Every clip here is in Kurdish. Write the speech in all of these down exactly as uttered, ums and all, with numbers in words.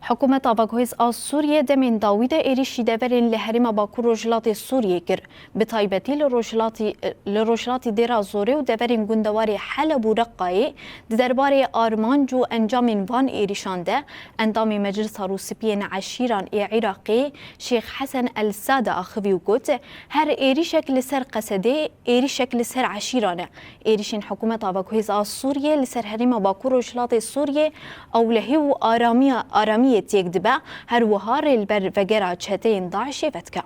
Hikûmeta Veguhêz a Sûriyê demên dawî de êrîşî deverên li herêma Bakur Rojhilatê Sûriyê kir. Bi taybetî li Rojhilatî, li Rojhilatî Dêra Zorê û deverên gundewarê Heleb û Reqqayê di derbarê armanc û encamên van êrîşan de endamê Meclisa Rûspiyên Eşîran ê Iraqê Şêx Hesen El Sade axivî û got, her êrîşek li ser Qesedê êrîşek li ser eşîran e. Êrîşên hikûmeta Veguhêz a Sûriyê li ser herêma Bakur Rojhilatê Sûriyê ewlehî û aramiya, aramiyê têk dibe, her wiha rê li ber vegera çeteyên DAIŞê vedike.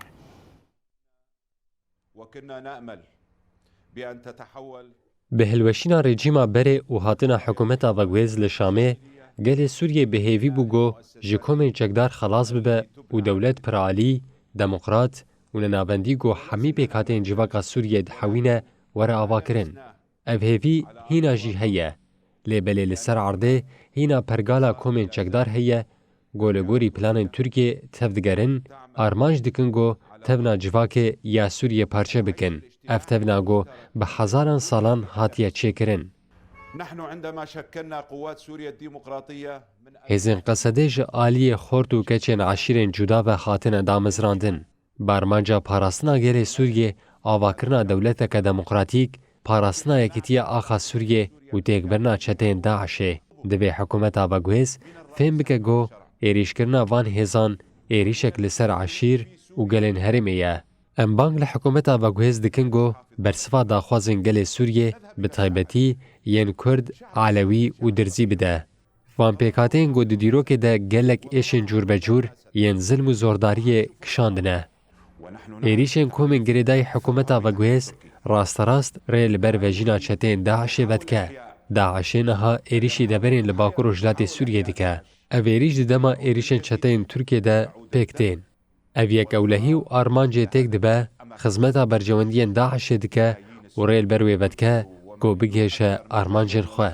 وكنا نأمل بأن تتحول Bi hilweşîna rejîma berê û hatina hikûmeta veguhêz li Şamê, gelê Sûriyê bi hêvî bû ku ji komên çekdar xelas bibe û dewlet piralî, demokrat û li navendî ku hemî pêkhateyên civaka Sûriyê dihewîne were avakirin. Ev hêvî hîna jî heye. Lê belê li ser erdê hîna pergala komên çekdar heye ku li gorî planên Tirkiyê tevdigerin, armanc dikin ku tevna civakê ya Sûriyê parçe bikin. Ev tevna ku bi hezaran salan hatiye çêkirin. نحن عندما شكلنا قوات سوريا الديمقراطية من Hêzên Qesedê ji aliyê xort û keçên eşîrên cuda ve hatine damezrandin. Bi armanca parastina gelê Sûriyê, avakirina dewleteke demokratîk, parastina yekîtiya axa Sûriyê û têkbirina çeteyên DAIŞê, divê hikûmeta veguhêz fêm bike ku êrîşkirina van hêzan êrîşek li ser eşîr û gelên herêmê ye. Em bang li hikûmeta veguhêz dikin ku bersiva daxwazên gelê Sûriyê, bi taybetî yên Kurd, Elewî û Dirzî bide. Van pêkhateyên ku di dîrokê de gelek êşên cûrbecûr yên zilm û zordariyê kişandine. Êrîşên komên girêdayî hikûmeta veguhêz rasterast rê li ber vejîna çeteyên DAIŞê vedike. DAIŞê niha êrîşî deverên li Bakur Rojhilatê Sûriyê dike. Ev êrîş di dema êrîşên çeteyên Tirkiyê de pêk tên. Ev yek ewlehî û armancê têk dibe, xizmeta berjewendiyên DAIŞê dike û rê li ber wê vedike ku bigihêje armancên xwe.